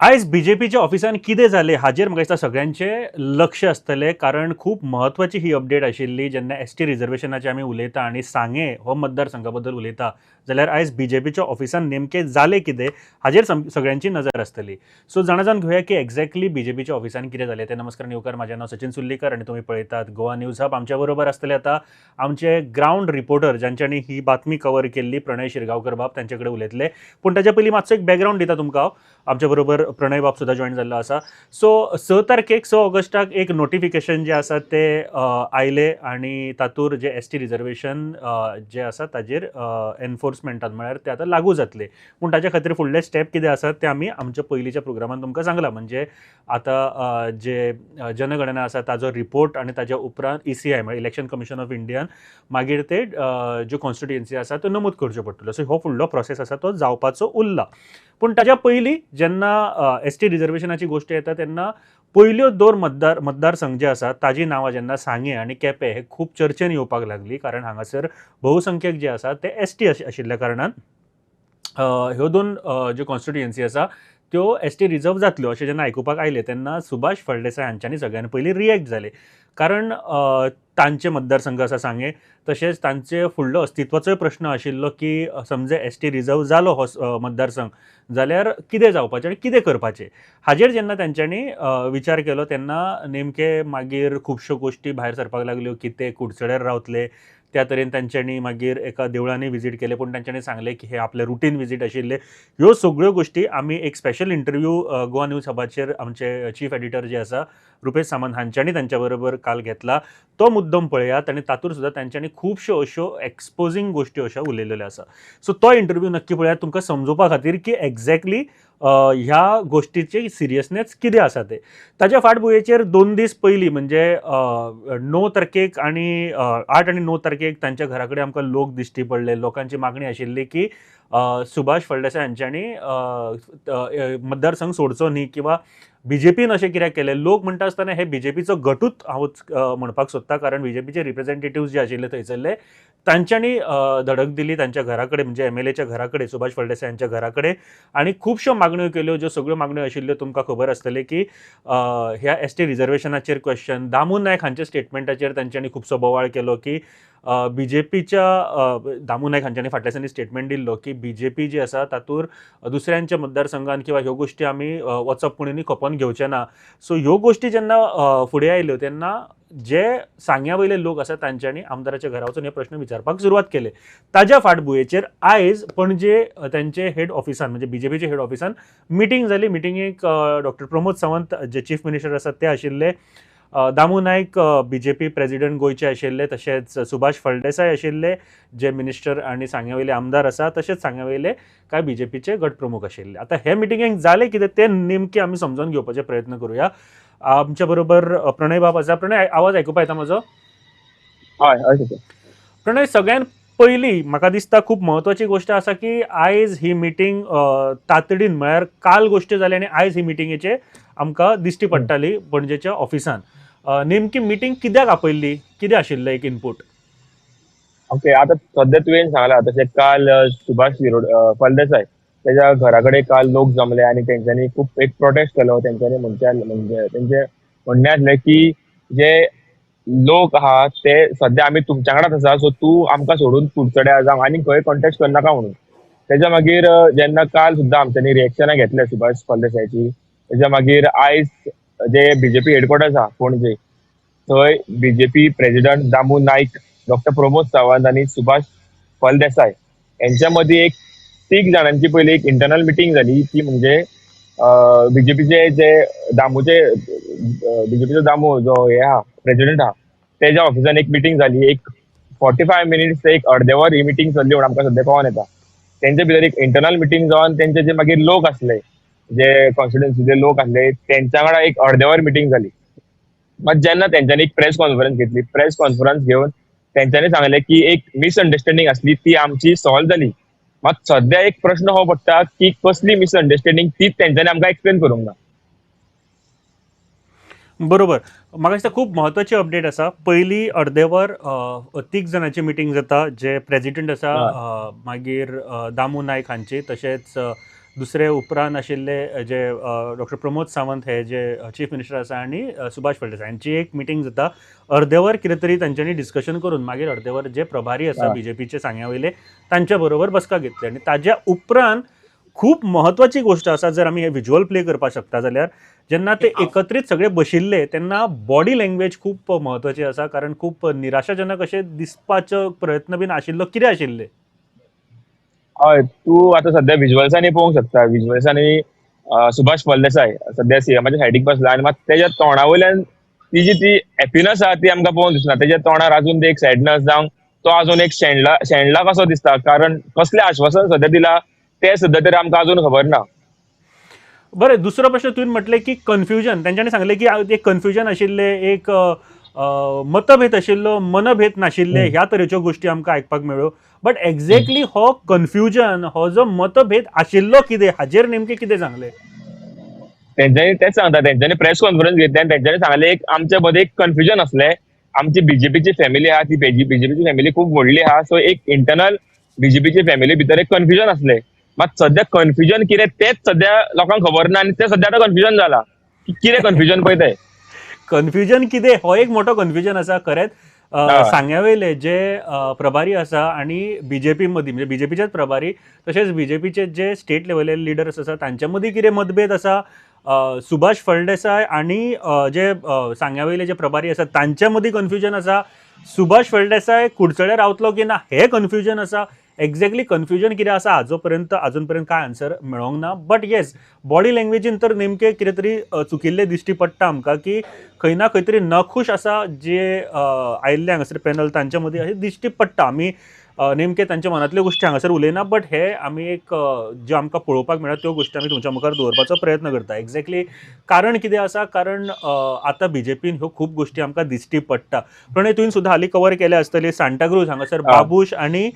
आयज बीजेपीच्या ऑफिसान कितें जालें हाजेर म्हाका दिसता सगळ्यांचें लक्ष आसतलें, कारण खूब म्हत्वाची ही अपडेट आशिल्ली. जेन्ना एसटी रिजर्वेशनाची आमी उलयता आनी सांगें हो मतदारसंघा बद्दल उलयता जाल्यार आयज बीजेपीच्या ऑफिसान नेमकें जालें कितें हाजेर सगळ्यांची नजर आसतली. सो जाणा जावन घेवया की एक्झॅक्टली बीजेपीच्या ऑफिसान कितें जालें तें. नमस्कार येवकार, म्हाजें नांव सचिन सुर्लीकर आनी तुमी पळयतात गोवा न्यूज हब. आमच्या बरोबर आसतले आतां आमचे ग्रावंड रिपोर्टर ज्यांच्यांनी ही बातमी कवर केल्ली, प्रणय शिरगांवकर बाब, तांचे कडेन उलयतले. पूण ताच्या पयलीं मातसो एक बॅकग्रावंड दिता तुमकां हांव. आमच्या बरोबर प्रणय बाब सुद्दां जॉयन जाल्लो आसा. सो 6 तारखेक 6 ऑगस्टाक एक नोटिफिकेशन जें आसा तें आयलें आनी तातूर जे एस टी रिजर्वेशन जे आसा ताजेर एनफोर्समेंटान म्हळ्यार ते आतां लागू जातले. पूण ताच्या खातीर फुडले स्टेप कितें आसा ते आमी आमच्या पयलींच्या प्रोग्रामान तुमकां सांगलां. म्हणजे आतां जे जनगणना आसा ताजो रिपोर्ट आनी ताज्या उपरांत ECI म्हळ्यार इलेक्शन कमिशन ऑफ इंडियान मागीर ते ज्यो कॉन्स्टिट्युएन्सी आसा त्यो नमूद करच्यो पडटल्यो. सो हो फुडलो प्रोसेस आसा तो जावपाचो उरला. पूण ताज्या पयलीं जेन्ना एस टी रिजर्वेशनाची गोश्ट येता तेन्ना पयल्यो दोन मतदारसंघ जे आसा ताजी नांवां जेन्ना सांगें आनी केपें हे खूब चर्चेन येवपाक लागली, कारण हांगासर बहुसंख्यक जे आसा ते एस टी आशिल्ल्या कारणान ह्यो दोन ज्यो कॉन्स्टिट्युएन्सी आसा त्यो एस टी रिजर्व जातल्यो अशें जेन्ना आयकुपाक आयलें तेन्ना सुभाष फळदेसाय हांच्यांनी सगळ्यान पयलीं रिएक्ट जाले, कारण तांचे मतदारसंघ आसा सांगें, तशेंच तांचे फुडलो अस्तित्वाचोय प्रश्न आशिल्लो की समजा एस टी रिजर्व जालो हो मतदारसंघ जाल्यार कितें जावपाचें आनी कितें करपाचें हाजेर जेन्ना तांच्यांनी विचार केलो तेन्ना नेमके मागीर खुबश्यो गोश्टी भायर सरपाक लागल्यो की ते कुडचड्यार रावतले. त्या तरेन तांच्यांनी मागीर एका देवळांनी विजीट केले, पूण तांच्यांनी सांगलें की हे आपले रुटीन विजीट आशिल्ले. ह्यो सगळ्यो गोश्टी आमी एक स्पेशल इंटरव्यू गोवा न्यूज हबाचेर आमचे चीफ एडिटर जे आसा रुपेश सामंत हांच्यांनी तांच्या बरोबर काल घेतला तो मुद्दम पळयात आनी तातूंत सुद्दां तांच्यांनी खुबश्यो अश्यो एक्सपोजींग गोश्टी अश्यो उलयलेल्यो आसा. सो तो इंटरव्यू नक्की पळयात तुमकां समजोवपा खातीर की एक्झॅक्टली ह्या गोश्टीची सिरियसनेस कितें आसा तें. ताच्या फाटभुंयेचेर 2 दीस पयलीं म्हणजे 9 तारखेक आनी 8 आनी 9 तारखेक तांच्या घरा कडेन आमकां लोक दिश्टी पडले. लोकांची मागणी आशिल्ली की सुभाष फळदेसाय हांच्यांनी मतदारसंघ सोडचो न्ही किंवा बीजेपीन अशें कित्याक केलें. लोक म्हणटा आसतना हे बीजेपीचो गटूच हांव म्हणपाक सोदता, कारण बीजेपीचे रिप्रेझेंटेटिव्ह जे आशिल्ले थंयसरले तांच्यांनी धडक दिली तांच्या घरा कडेन, म्हणजे एमएलएच्या घरा कडेन, सुभाष फळदेसाय हांच्या घरा कडेन, आनी खुबश्यो मागण्यो केल्यो. ज्यो सगळ्यो मागण्यो आशिल्ल्यो तुमकां खबर आसतलें की ह्या एस टी रिजर्वेशनाचेर क्वेश्चन, दामू नायक हांच्या स्टेटमेंटाचेर तांच्यांनी खुबसो बोवाळ केलो की बीजेपीच्या दामू नायक हांच्यांनी फाटल्या दिसांनी स्टेटमेंट दिल्लो की बीजेपी जी आसा तातूंत दुसऱ्यांच्या मतदारसंघान किंवा ह्यो गोश्टी आमी वचप कोणी खपोवन घेवचे ना. सो ह्यो गोश्टी जेन्ना फुडें आयल्यो तेन्ना जे सांग्या वयले लोक आसा तांच्यांनी आमदाराच्या घरा वचून हे प्रश्न विचारपाक सुरवात केले. ताज्या फाटभुंयेचेर आयज पणजे तांचे हेड ऑफिसान म्हणजे बीजेपीचे हेड ऑफिसान मिटींग जाली. मिटिंगेक डॉक्टर प्रमोद सावंत जे चीफ मिनिस्टर आसात ते आशिल्ले, दामू नायक बीजेपी प्रेजिडेंट गोंयचे आशिल्ले, तशेंच सुभाष फळदेसाय आशिल्ले जे मिनिस्टर आनी सांग्या वयले आमदार आसा, तशेंच सांग्या वयले कांय बीजेपीचे गट प्रमुख आशिल्ले. आतां हे मिटिंगेक जालें कितें तें नेमकें आमी समजून घेवपाचे प्रयत्न करुया. आमच्या बरोबर प्रणय बाब आसा. प्रणय, आवाज आयकुपा येता म्हजो? हय हय. प्रणय, सगळ्यात पयलीं म्हाका दिसता खूब म्हत्वाची गोश्ट आसा की आयज ही मिटींग तातडीन म्हळ्यार काल गोश्टी जाली आनी आयज ही मिटिंगेचे आमकां दिश्टी पडटाली पणजेच्या ऑफिसान. नेमकी मिटींग कित्याक आपयल्ली, कितें आशिल्लें एक इनपूट? ओके, आतां सद्या तुवें सांगला तशें काल सुभाष फळदेसाय तेज्या घरा कडेन काल लोक जमले आनी तेंच्यांनी खूब एक प्रोटेस्ट केलो. तेंच्यांनी म्हणजे तेंचे म्हणणें आसलें की जे लोक आहा ते सद्या आमी तुमच्या वांगडाच आसा, सो तूं आमकां सोडून कुडचड्यार जावं आनी खंय कॉन्टेस्ट करनाका म्हणून. तेज्या मागीर जेन्ना काल सुद्दां आमच्यांनी रिएक्शनां घेतले सुभाष फळदेसायची, तेज्या मागीर आयज जे बीजेपी हेडक्वॉर्टर्स आहा पणजे थंय BJP president Damu Naik, doctor Pramod Sawant आनी सुभाष फळदेसाय यांच्या मदीं एक 3 जाणांची पयली एक इंटरनल मिटींग जाली. ती म्हणजे बीजेपीचे जे दामूचे बीजेपीचो दामू जो हे आहा प्रेजिडेंट आहा तेज्या ऑफिसान एक मिटींग जाली. एक 45 मिनिट्स एक अर्दे वर ही मिटींग चल्ली म्हणून आमकां सद्या कळोन येता. तेंचे भितर एक इंटरनल मिटींग जावन तेंचे जे मागीर लोक आसले, जे कॉन्स्टिट्युएन्सीचे लोक आसले तेंच्या वांगडा एक अर्दे वर मिटींग जाली. मात जेन्ना तेंच्यांनी एक प्रेस कॉन्फरन्स घेतली, प्रेस कॉन्फरन्स घेवन तेंच्यांनी सांगलें की एक मिसअंडरस्टँडींग आसली ती आमची सॉल्व जाली. मात सद्या एक प्रश्न हो पडटा की कसली मिसअंडरस्टँडींग ती तेंच्यांनी आमकां एक्सप्लेन करूंक ना. बरोबर, म्हाका दिसता खूब म्हत्वाची अपडेट आसा. पयली अर्देवर 3 जाणांची मिटींग जाता, जे प्रेजिडेंट आसा, मागीर दामू नायक हांची, तशेंच दुसरे उपरांत आशिल्ले जे डॉक्टर प्रमोद सावंत हे जे चीफ मिनिस्टर आसा आनी सुभाष फळदेसाय हांची एक मिटींग जाता. अर्देवर कितें तरी तांच्यांनी डिस्कशन करून मागीर अर्देवर जे प्रभारी आसा बीजेपीचे सांग्या वयले तांच्या बरोबर बसका घेतली. आनी ताज्या उपरांत खूब महत्वाची गोष्ट आसा, जर आमी हे विज्युअल प्ले करपाक शकता जाल्यार जेन्ना ते एकत्रीत सगळे बशिल्ले तेन्ना बॉडी लँग्वेज खूब महत्वाची आसा, कारण खूब निराशाजनक अशें दिसपाचो प्रयत्न बीन आशिल्लो. कितें आशिल्ले? हय, तूं आतां सद्या विज्युअल्सांनी पळोवंक शकता. विज्युअल्सांनी सुभाष फळदेसाय सद्या सीएमाच्या सायडीक बसला आनी मात तेज्या तोंडा वयल्यान ती जी ती हॅपीनस आहा ती आमकां पळोवंक दिसना. तेज्या तोंडार अजून एक सॅडनस जावं तो अजून एक शेणला शेणला कसो दिसता, कारण कसलें आश्वासन सद्या दिला ते सद्या तरी आमकां अजून खबर ना. बरें, दुसरो प्रश्न तुवें म्हटलें की कन्फ्युजन, तेंच्यांनी सांगलें की एक कन्फ्युजन आशिल्लें, एक मतभेद आशिल्लो, मनभेद नाशिल्ले, ह्या तरेच्यो गोश्टी आमकां आयकपाक मेळ्ळ्यो. बट एक्झॅक्टली हो कन्फ्युजन, हो जो मतभेद आशिल्लो कितें, हाजेर नेमकें कितें सांगलें तेंच्यांनी? तेच सांगता, तेंच्यांनी प्रेस कॉन्फरन्स घेतली आनी तेंच्यांनी सांगलें एक आमचे मदें एक कन्फ्युजन आसलें. आमची बीजेपीची फॅमिली आहा ती बीजेपीची फॅमिली खूब व्हडली आहा, सो एक इंटरनल बीजेपीची फॅमिली भितर एक कन्फ्युजन आसलें. मात सद्या कन्फ्युजन कितें तेच सद्या लोकांक खबर ना आनी तें सद्या आतां कन्फ्युजन जाला की कितें कन्फ्युजन पळय तें कन्फ्युजन कितें, हो एक मोठो कन्फ्युजन आसा. खरेंच सांग्या वयले जे प्रभारी आसा आनी बीजेपी मदीं, म्हणजे बीजेपीचेच प्रभारी तशेंच बीजेपीचे जे स्टेट लेवलाचे लिडर्स आसा तांच्या मदीं कितें मतभेद आसा, सुभाष फळदेसाय आनी जे सांग्या वयले जे प्रभारी आसा तांच्या मदीं कन्फ्युजन आसा, सुभाष फळदेसाय कुडचड्यार रावतलो की ना हें कन्फ्युजन आसा. एक्झॅक्टली कन्फ्युजन कितें आसा आजून पर्यंत कांय आन्सर मेळोंक ना. बट येस, बॉडी लँग्वेजीन तर नेमकें कितें तरी चुकिल्लें दिश्टी पडटा आमकां की खंय ना खंय तरी नखूश आसा जे आयिल्ले हांगासर पॅनल तांच्या मदीं अशें दिश्टी पडटा. आमी नेमके तांच्या मनांतल्यो गोश्टी हांगासर उलयना, बट हे आमी एक ज्यो आमकां पळोवपाक मेळटा त्यो गोश्टी आमी तुमच्या मुखार दवरपाचो प्रयत्न करता. एक्झॅक्टली कारण कितें आसा, कारण आतां बीजेपीन ह्यो खूब गोश्टी आमकां दिश्टी पडटा. प्रणय, तुवें सुद्दां हालीं कवर केल्या आसतली सांताक्रूज हांगासर बाबूश आनी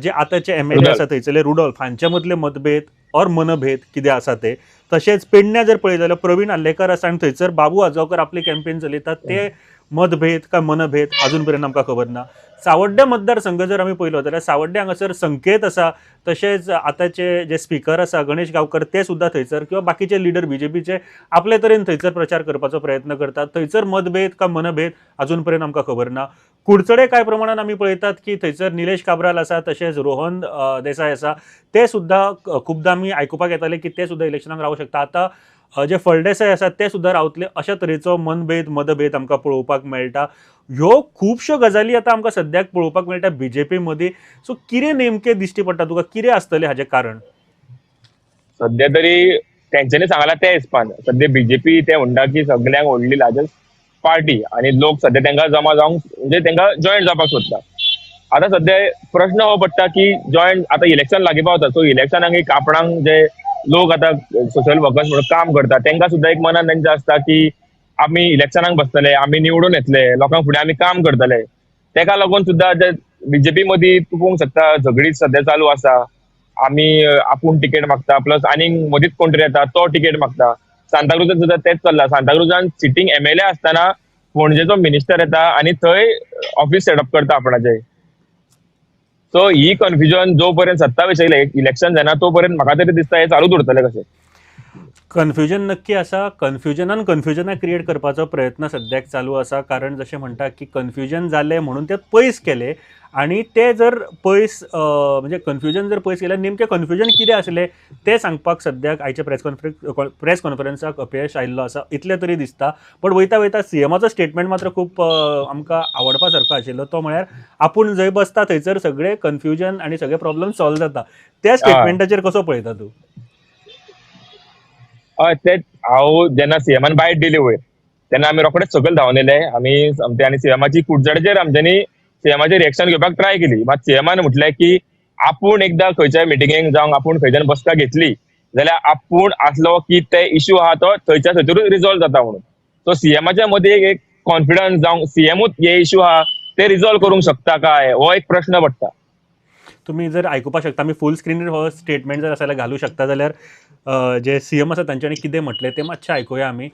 जे आतांचे एमएलए आसा थंयसरले रुडोल्फ हांचे मदले मतभेद और मनभेद कितें आसा ते. तशेंच पेडण्या जर पळयत जाल्यार प्रवीण आर्लेकर आसा आनी थंयसर बाबू आजगांवकर आपली कॅम्पेन चलयतात, ते मतभेद काय मनभेद अजून पर्यंत आमकां खबर ना. सावड्डे मतदारसंघ जर आमी पळयलो जाल्यार सावड्डे हांगासर संकेत आसा, तशेंच आतांचे जे स्पिकर आसा गणेश गांवकर ते सुद्दां थंयसर किंवा बाकीचे लिडर बीजेपीचे आपले तरेन थंयसर प्रचार करपाचो प्रयत्न करतात. थंयसर मतभेद काय मनभेद अजून पर्यंत आमकां खबर ना. कुडचडे कांय प्रमाणान आमी पळयतात की थंयसर निलेश काब्राल आसा, तशेंच रोहन देसाय आसा, ते सुद्दां खुबदां आमी आयकुपाक येताले की ते सुद्दां इलेक्शनाक रावूंक शकता. आतां जे फळदेसाय आसात ते सुद्दां रावतले, अशा तरेचो मनभेद मतभेद आमकां पळोवपाक मेळटा. ह्यो खुबश्यो गजाली आतां आमकां सद्याक पळोवपाक मेळटा बीजेपी मदीं. सो कितें नेमकें दिश्टी पडटा तुका, कितें आसतलें हाजें कारण? सद्या तरी तेंच्यांनी सांगलां ते हिसपान सद्या बीजेपी ते म्हणटा की सगळ्यांक व्हडली लार्जस्ट पार्टी आनी लोक सद्या तांकां जमा जावंक म्हणजे तांकां जॉयन जावपाक सोदता. आतां सद्या प्रश्न हो पडटा की जॉयन आतां इलेक्शन लागीं पावता, सो इलेक्शनाक एक आपणाक जे लोक आतां सोशल वर्कर्स म्हणून काम करता तांकां सुद्दां एक मनान तेंच्या आसता की आमी इलेक्शनाक बसतले, आमी निवडून येतले, लोकांक फुडें आमी काम करतले. तेका लागून सुद्दां जे बीजेपी मदीं तूं पळोवंक शकता झगडीं सद्या चालू आसा. आमी आपूण तिकेट मागता, प्लस आनीक मदींच कोण तरी येता तो तिकेट मागता. सांताक्रुजान सुद्दां तेंच चल्लां. सांताक्रुजान सिटींग एमएलए आसतना पणजेचो मिनिस्टर येता आनी थंय ऑफिस सेटअप करता आपणाचें. सो ही कन्फ्युजन जो पर्यंत 27 इलेक्शन जायना तो पर्यंत म्हाका तरी दिसता हें चालूच उरतलें कशें. कन्फ्युजन नक्की आसा. कन्फ्युजनान कन्फ्युजनाक क्रिएट करपाचो प्रयत्न सद्याक चालू आसा, कारण जशें म्हणटा की कन्फ्युजन जालें म्हणून तें पयस केलें आनी तें जर पयस म्हणजे कन्फ्युजन जर पयस केल्यार नेमकें कन्फ्युजन कितें आसलें तें सांगपाक सद्याक आयच्या प्रेस कॉन्फरन्साक अपयश आयिल्लो आसा इतलें तरी दिसता. बट वयता वयता सीएमाचो स्टेटमेंट मात्र खूब आमकां आवडपा सारको आशिल्लो, तो म्हळ्यार आपूण जंय बसता थंयसर सगळें कन्फ्युजन आनी सगळे प्रॉब्लम सॉल्व जाता. त्या स्टेटमेंटाचेर कसो पळयता तूं? हय, तें हांव जेन्ना सीएमान बायट दिली वयर तेन्ना आमी रोखडेच सकयल धांवन येयले आमी सामके आनी सीएमाची कुडचड्याचेर आमच्यांनी सीएमाचेर रिएक्शन घेवपाक ट्राय केली. मात सीएमान म्हटलें की आपूण एकदां खंयच्याय मिटिंगेक जावं आपूण खंयच्यान बसका घेतली जाल्यार आपूण आसलो की ते इशू आहा तो थंयच्या थंयसरूच रिजॉल्व जाता म्हणून. सो सीएमाच्या मदीं एक कॉन्फिडन्स जावं सीएमूच हे इशू आहा ते रिजॉल्व करूंक शकता काय हो एक प्रश्न पडटा. तुमी जर आयकुपाक शकता, आमी फूल स्क्रिनीर हो स्टेटमेंट जर आसा जाल्यार घालूं शकता, जाल्यार जे सीएम आसा तांच्यांनी कितें म्हटलें तें मातशें आयकुया आमी.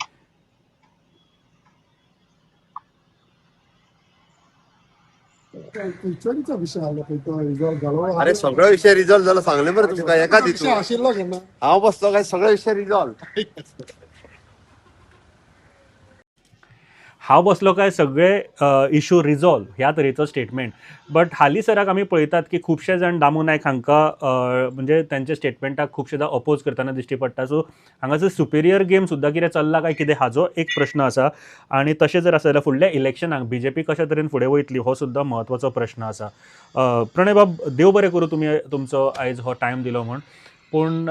टिचरीचा विशय आसलो पळय तो रिजॉल्व जालो. अरे सगळो विशय रिजॉल्व जालो, सांगले मरे तुमकां एकाच विशय हितून. आशिल्लो केन्ना? हांव बसलो काय सगळे विशय रिजॉल्व. हांव बसलो काय सगळे इशू रिजॉल्व ह्या तरेचो स्टेटमेंट. बट हालींसराक आमी पळयतात की खुबशे जाण दामू नायक हांकां म्हणजे तांच्या स्टेटमेंटाक खुबशेदां अपोज करतना दिश्टी पडटा. सो हांगासर सुपिरियर गेम सुद्दां कितें चल्ला काय कितें हाजो एक प्रश्न आसा. आनी तशें जर आसा जाल्यार फुडल्या इलेक्शनाक बी जे पी कशा तरेन फुडें वयतली हो सुद्दां म्हत्वाचो प्रश्न आसा. प्रणय बाब, देव बरें करूं तुमी तुमचो आयज हो टायम दिलो म्हूण. पूण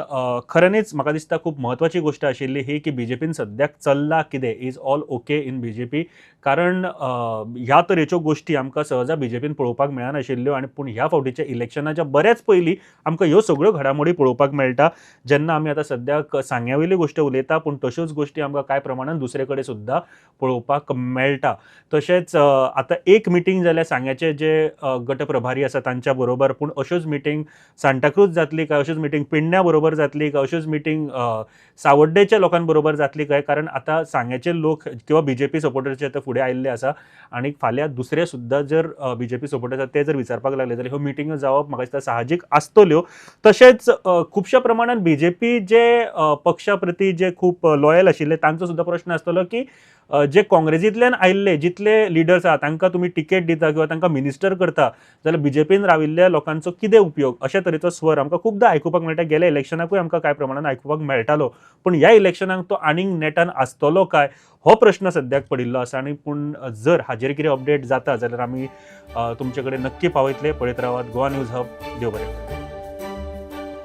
खऱ्यांनीच म्हाका दिसता खूब म्हत्वाची गोश्ट आशिल्ली ही की बी जे पीन सद्याक चल्ला कितें, is all okay in B J P? कारण ह्या तरेच्यो गोश्टी आमकां सहजा बी जे पीन पळोवपाक मेळनाशिल्ल्यो आनी पूण ह्या फावटीच्या इलेक्शनाच्या बऱ्याच पयलीं आमकां ह्यो सगळ्यो घडामोडी पळोवपाक मेळटा. जेन्ना आमी आतां सद्याक सांग्या वयली गोश्ट उलयता पूण तश्योच गोश्टी आमकां कांय प्रमाणान दुसरे कडेन सुद्दां पळोवपाक मेळटा. तशेंच आतां एक मिटींग जाल्या सांग्याचे जे गटप्रभारी आसा तांच्या बरोबर, पूण अश्योच मिटींग सांताक्रूज जातली काय, अश्योच मिटींग पेडण्या बरोबर जातली काय, अश्योच मिटींग सावड्डेच्या लोकां बरोबर जातली काय? कारण आतां सांग्याचे लोक किंवा बी जे पी सपोर्टर्स जे आतां फुडें आयिल्ले आसा आनी फाल्यां दुसरे सुद्दां जर बी जे पी सपोर्टर्स आसा ते जर विचारपाक लागले जाल्यार ह्यो मिटिंग्यो जावप म्हाका दिसता साहजीक आसतल्यो. तशेंच खुबश्या प्रमाणान बी जे पी जे पक्षा प्रती जे खूब लॉयल आशिल्ले तांचो सुद्दां प्रश्न आसतलो की जे काँग्रेसींतल्यान आयिल्ले जितले लिडर्स आसा तांकां तुमी तिकेट दिता किंवा तांकां मिनिस्टर करता जाल्यार बी जे पीन राविल्ल्या लोकांचो कितें उपयोग, अशा तरेचो स्वर आमकां खुबदां आयकुपाक मेळटा. गेल्या इलेक्शनाकूय आमकां कांय प्रमाणान आयकुपाक मेळटालो, पूण ह्या इलेक्शनाक तो आनीक नेटान आसतलो काय हो प्रश्न सद्याक पडिल्लो आसा. आनी पूण जर हाजेर कितें अपडेट जाता जाल्यार आमी तुमचे कडेन नक्की पावयतले. पळयत रावात गोवा न्यूज हब. देव बरें करूं.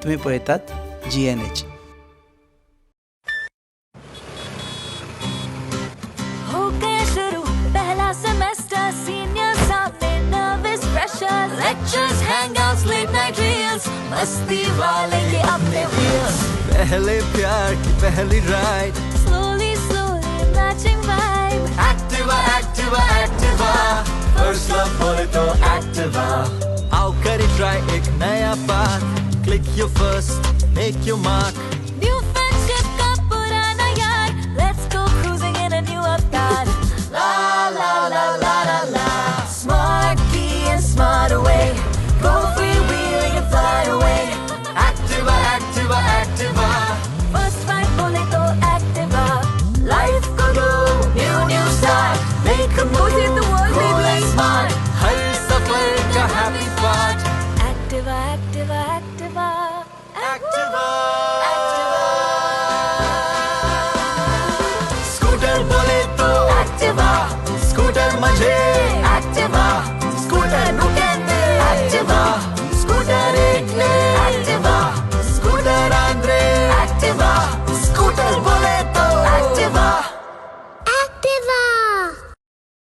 तुम्ही पळयतात GNH. हो गया शुरू पहला सेमेस्टर, सीनियर सामने nervous pressure, lectures, hangouts, late night reels, मस्ती वाले ये अपने व्हील्स. पहले प्यार की पहली ride, slowly slowly matching vibe. Activa Activa Activa, first love बोले तो एक्टिवा. आओ करे ट्राई एक नया path, click your first, make your mark.